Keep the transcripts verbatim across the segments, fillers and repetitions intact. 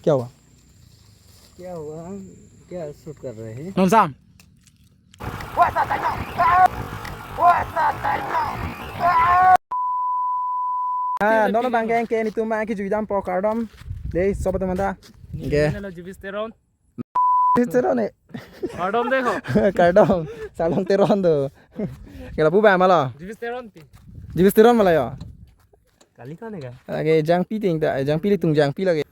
क्या हुआ? क्या हुआ? क्या शूट कर रहे हैं? Non sam. Ah, non abang ke, ke netum ma kejui dampo, kardom. Dei, sobat teman ta. Ke. Ini lo Jibis Teron. Jibis Teron eh. Kardom dei ho. Kardom. Salom Teron do. Ke lapu ba ma lo. Jibis Teron pi. Jibis Teron ma lo yo. Kali kane ka? Lake jangpi ting ta, jangpi ilitum jangpi lake.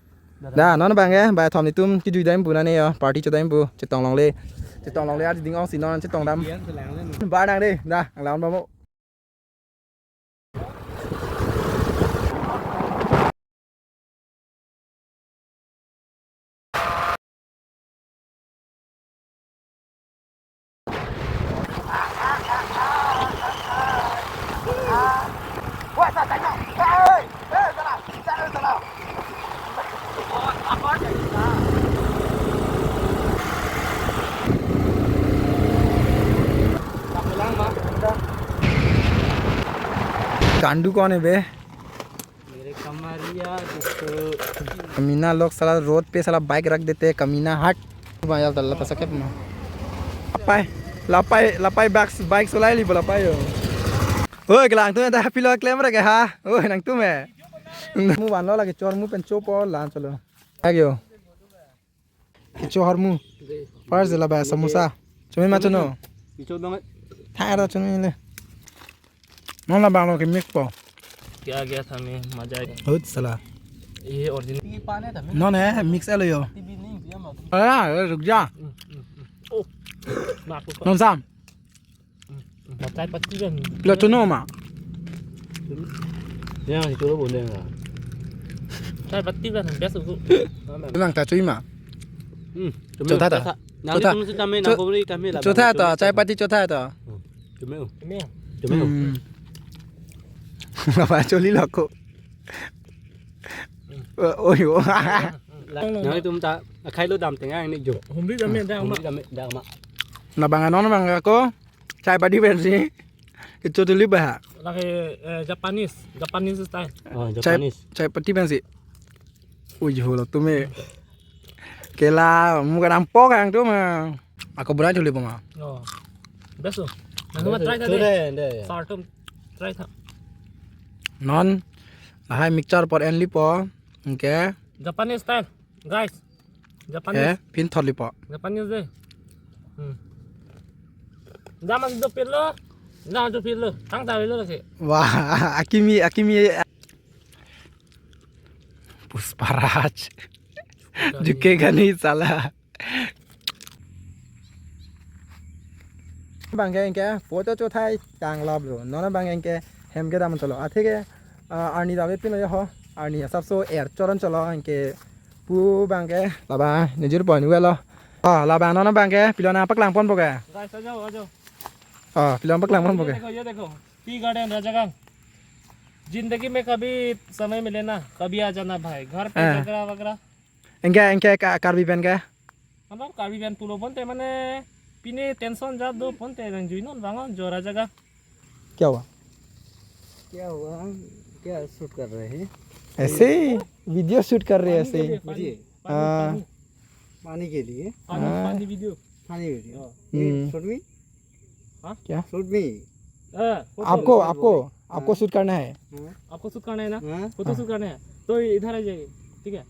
Da, non abang ke, bai thom netum kejui dam pu nane yo, party cho dam pu, chetong longle. Chetong longle ardi ding ong si non chetong dam. Ba nang dei, da, nang lawan ba mo. Kandu kon hai be? मेरे कमरिया दोस्तों। कमीना लोग साला रोड पे साला बाइक रख देते हैं, कमीना हट। Bayal dalla pasakep ma. Lapai, lapai, lapai bike, bike solai li bo lapai yo. Oi, kelang tu ta pilo klem ra ke ha. Oi, nangtum eh. Mu van lo lake chor mu pen chopo lan cholo. Agyo. Kecho hormu. First la ba samosa. Chome ma chono. Kecho dong. Tha ra chome le. Non labang lo ke mix po. क्या गया था मैं, मजा आएगा। Hut sala. ये original. Non eh, mix alo yo. Ah, eh, ruk ja. ओ, नाक को। Non sam. चाय पत्ती का। Pilo chono ma. Yang itu lo boleh nggak? चाय पत्ती का बेस्ट उसको। Nang ta chui ma. Hmm, chotha ta. Nanti chotha. Kamu sih kami, cho-, nang kami, kami lah, chotha bang, ta, chotha. Chai pati chotha ta. Hmm. Chome o. Chome o. Hmm. Apa choli lako. Oi, oi. Nanglitum ta khai lo dam tenga ini jo. Humri dam da ma. Humri dam da ma. Labang non abang ako. Chai pati pensi. Kecho tuli ba. Lake, eh, Japanese, Japanese style. Oh, chai, Japanese. Chai pati pensi. Ui, holo tume. Kela, muka nampo kang tu ma. Ako berai chuli pama. Oh. Best lo. Nang ma try tha de. Deh, deh, ya. Sar tum try tha. Non, lahai mixture por enli po. Anke. Japanese style, guys. Japanese. Eh, pin thot li po. Japanese de. Hmm. Jaman do pilo. Jaman do pilo. Tang ta pilo lagi. Wah, akimi, akimi. Pusparaj. Jhuke ga nahi sala. Abang ke anke photo chothai tang lab lo. Non abang anke hem ke dam cholo. Athe ke, ah, arni dam pin lo ho. Arni asap so air choron cholo anke pu abang ke laba nejir pon welo. Ah, laba non abang ke pilo nangpaklang ponpo ke. Guys, आ जाओ, आ जाओ। Ah, pilo nangpaklang ponpo ke. ये देखो, ये देखो। Tea garden Rajaganj. जिंदगी में कभी समय मिले ना, कभी आ जाना भाई। घर पे हाँ। झगड़ा वगैरह। Anke, anke Ka-, Karbi pen ke? मतलब Karbi pen pulo ponte mane pine tension jat do ponte nang jui non bangon jora jaga. क्या हुआ? क्या हुआ? क्या शूट कर रहे हैं? ऐसे ही वीडियो शूट कर रहे हैं ऐसे ही। पानी के लिए, पानी, हाँ। पानी। पानी के लिए? पानी, हाँ। पानी वीडियो। पानी वीडियो। हाँ। ये हम्म। शूट भी? हाँ? क्या? शूट भी? हाँ, फोटो। आपको, आपको, आपको हाँ। शूट करना है? हाँ। आपको शूट करना है ना? हाँ। फोटो हाँ। शूट करना है। तो इधर आ जाइए, ठीक है?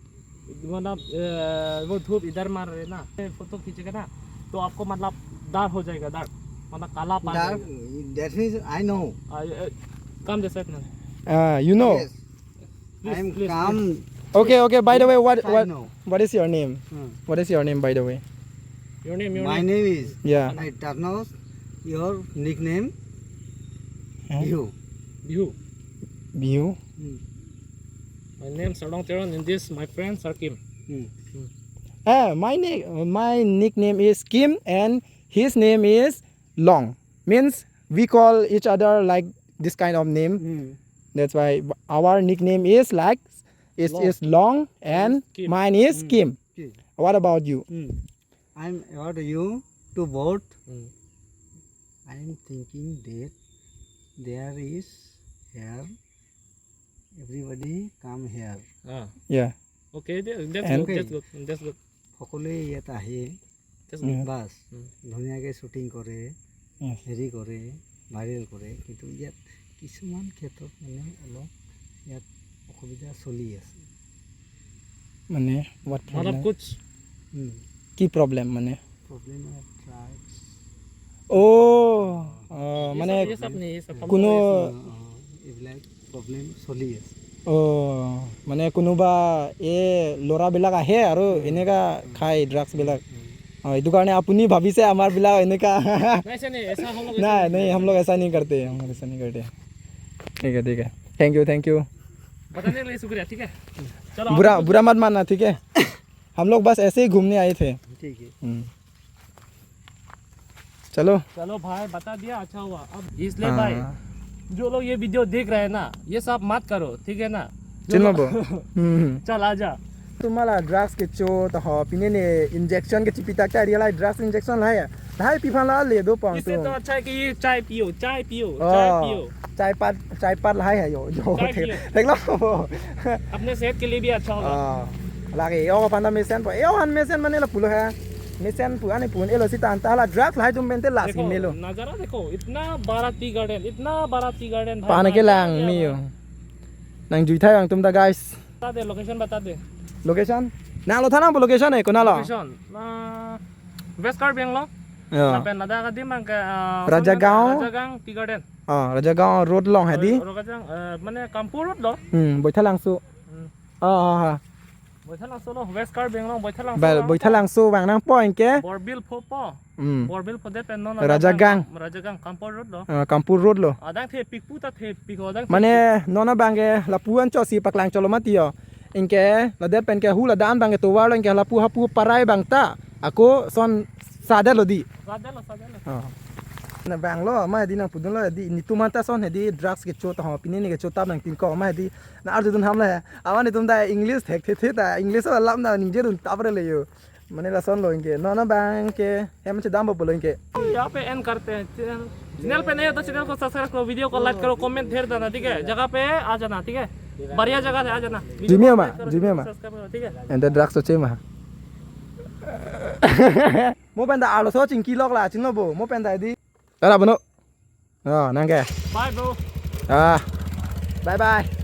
मतलब, अ, वो धूप इधर मार रहे ना, फोटो खींचेगा ना, तो आपको मतलब dark हो जाएगा, dark, मतलब काला पड़ जाएगा। Dark, that means I know। Uh, a, come this side ना। Uh, you know? Yes। Please, I am please, calm। Please। Okay, okay, by the way, what, I what, know। What is your name? Hmm। What is your name, by the way? Your name, your name। My name is, yeah। I don't know your nickname। Huh? Bihu। Bihu। Bihu। Hmm। My name Sarlong Teron and this my friend Sarkim। Hmm। Hmm। Ah, my nick-, my nickname is Kim and his name is Long. Means we call each other like this kind of name। Hmm। That's why our nickname is like, is, Long। Is Long and Kim। Mine is Hmm। Kim। Kim। What about you? Hmm। I'm about you to boat। Hmm। I'm thinking that there is here, everybody come here। Ah। Yeah। Okay, that's good, okay. That's good, that's good. সকলোৱে ইয়াত আহে, that's good. বাছ, উম। ধুনীয়াকৈ শ্বুটিং কৰে, য়েছ। হেৰি কৰে, ভাইৰেল কৰে, কিন্তু ইয়াত কিছুমান ক্ষেত্ৰত মানে অলপ ইয়াত অসুবিধা চলি আছে। মানে, what problem? मतलब कुछ। উম। কি প্ৰব্লেম মানে? Problem of drugs. অ, অ, ये মানে सब, ये सब नहीं, ये सब কোনো অ, অ, এইবিলাক প্ৰব্লেম চলি আছে। অ, মানে কোনোবা এই ল'ৰাবিলাক আহে আৰু উম। এনেকা উম। খায় ড্ৰাগছবিলাক। উম। অ, এইটো কাৰণে আপুনি ভাবিছে আমাৰবিলাক এনেকা। नहीं, ऐसा नहीं, ऐसा हम लोग ऐसा নাই, नहीं নাই, करते। हम लोग ऐसा नहीं करते। ठीक है, ठीक है। Thank you, thank you। बताने के लिए शुक्रिया, ठीक है? चलो, आप बुरा, लोग बुरा मत मानना, ठीक है? हम लोग बस ऐसे ही घूमने आए थे। ठीक है। हम्म। चलो। चलो भाई, बता दिया, अच्छा हुआ। अब इसलिए हाँ। भाई, जो लोग ये वीडियो देख रहे हैं ना, ये सब मत करो, ठीक है ना? जो लोग চিনব। হুম, হুম। चल, आजा। Tumala drugs kecho ta ho, pine ne injection kechipi tak ta realize drugs injection lahai ya. Lahai piphan la le do pang इससे तो tum। अच्छा है कि ये चाय पियो, चाय पियो, चाय हाँ। पियो। Chai pat, chai pat lahai hai yo, yo, चाय thek, पियो। Thek lo. अपने सेहत के लिए भी अच्छा होगा। Ah, lagi, yo, panda mesen po, yo, han mesen mane lapulo hai. Mesen pu, ani pun, elo sita anta la drugs lahai tum mente lasi देखो, melo। नज़ारा देखो, इतना बड़ा टी गार्डन, इतना बड़ा टी गार्डन, भाई, पानी के नज़ारा लांग क्या mi बात yo। है? Nang jui thai ang tum ta, guys। बता दे, लोकेशन बता दे। Location? Nang lo thanang po location eh, kona lo? Location, ah, West Karbi Anglong। Ya। Lapen ladak adim ang ke, ah, Raja Gaon? Raja Gaon Tea Garden। Ah, Raja Gaon Road along hedi? Ro-, Raja Gaon, eh, mane Kampur Road lo? Hmm, Boithalangso. Hmm. Ah, ah, ah. Boithalangso lo, West Karbi Anglong, Boithalangso Bal, along Boithalangso vang nang po anke? Borbil pho po. Hmm. Borbil pho det pen non Raja Gaon. Raja Gaon, Kampur Road lo. Ah, Kampur Road lo. Adang thepik pu ta thepik ho, adang mane thepik. Non abang ke lapu anchot si paklang cholo mati yo. Anke ladet pen ke hu ladak an abang ke tovar lo, anke lapu hapu parai abang ta ako son sadet lo di. Sadet lo, sadet lo. Oh. Na abang lo, ma hedi nang pudun lo di, netum anta son hedi drugs kecho ta ho, pine ne kecho tap nangpinko ma hedi. Na arjudun ham le. Awan netum ta English thekthe the ta, English alam ta ningje dun tap re le yo. Mane lason lo anke. Non abang ke hem chedam bo pulo anke। यहाँ पे एंड करते हैं। Channel, channel पे नए हो तो चैनल को सब्सक्राइब करो, वीडियो को लाइक करो, कमेंट ढेर देना, ठीक है? जगह पे आ जाना, ठीक है? बढ़िया जगह से आ जाना। वीडियो को लाइक करो, Jimmy ama, Jimmy ama। Subscribe करो, ठीक है? Ante drugs kecho ma. Mo pen ta arloso chingki lok la, chinglo bo. Mo pen ta di. Tara bono. Oh, nang ke. Bye, bro. Ah. Bye bye.